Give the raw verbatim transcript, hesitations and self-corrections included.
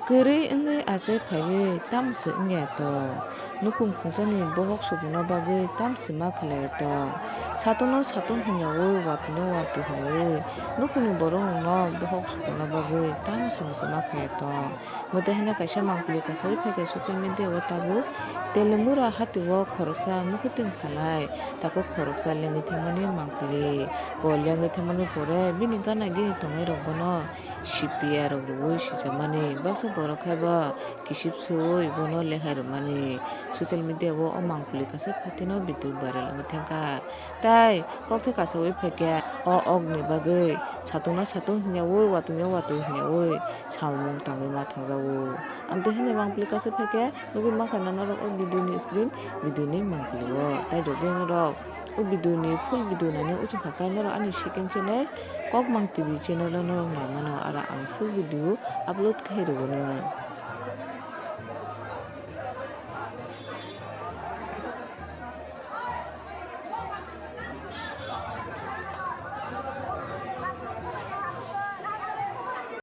Kwrwi wngwi achai phaiwi tamse wngya tong. Nukhung khungchani bohok subungna bagwi tamse ma khlai tong. Satung no satung hwnyawi, watwi no watwi hwnyawi, nukhungni borok rokno bohok subungna bagwi tamsa muchungma khlai tong. Mwtai hwnwi kaisa mangpili kasawi phaikha social media o tabuk. Telemura hati o khoroksa nukhwtwng khalai, takhuk khoroksa lengwi thangmani mangpili. Bo lengwi thangmani pore bini gana gini tongnai rok bono C P R rok rwui sijamani. Baksa borok khai bo kisip suui bono lehai rwmani. Social media o o mangpili kaisa phatino video viral wngwi thangkha. Tai kokthai kasaui phaikha o okni bagwi, satungno satung hwnyaui, watungno watui hwnyaui samung tangwi ma thangjago. Amtwi hwnwi mangpili kaisa phaikha, nugui mankha na norok o video ni screen, video ni mangpili o. Tai jodi norok o video ni full video nani uchung kha khe norok ani second channel Kokmang T V channel o norok nai mano, aro ang full video upload khai rwgwno.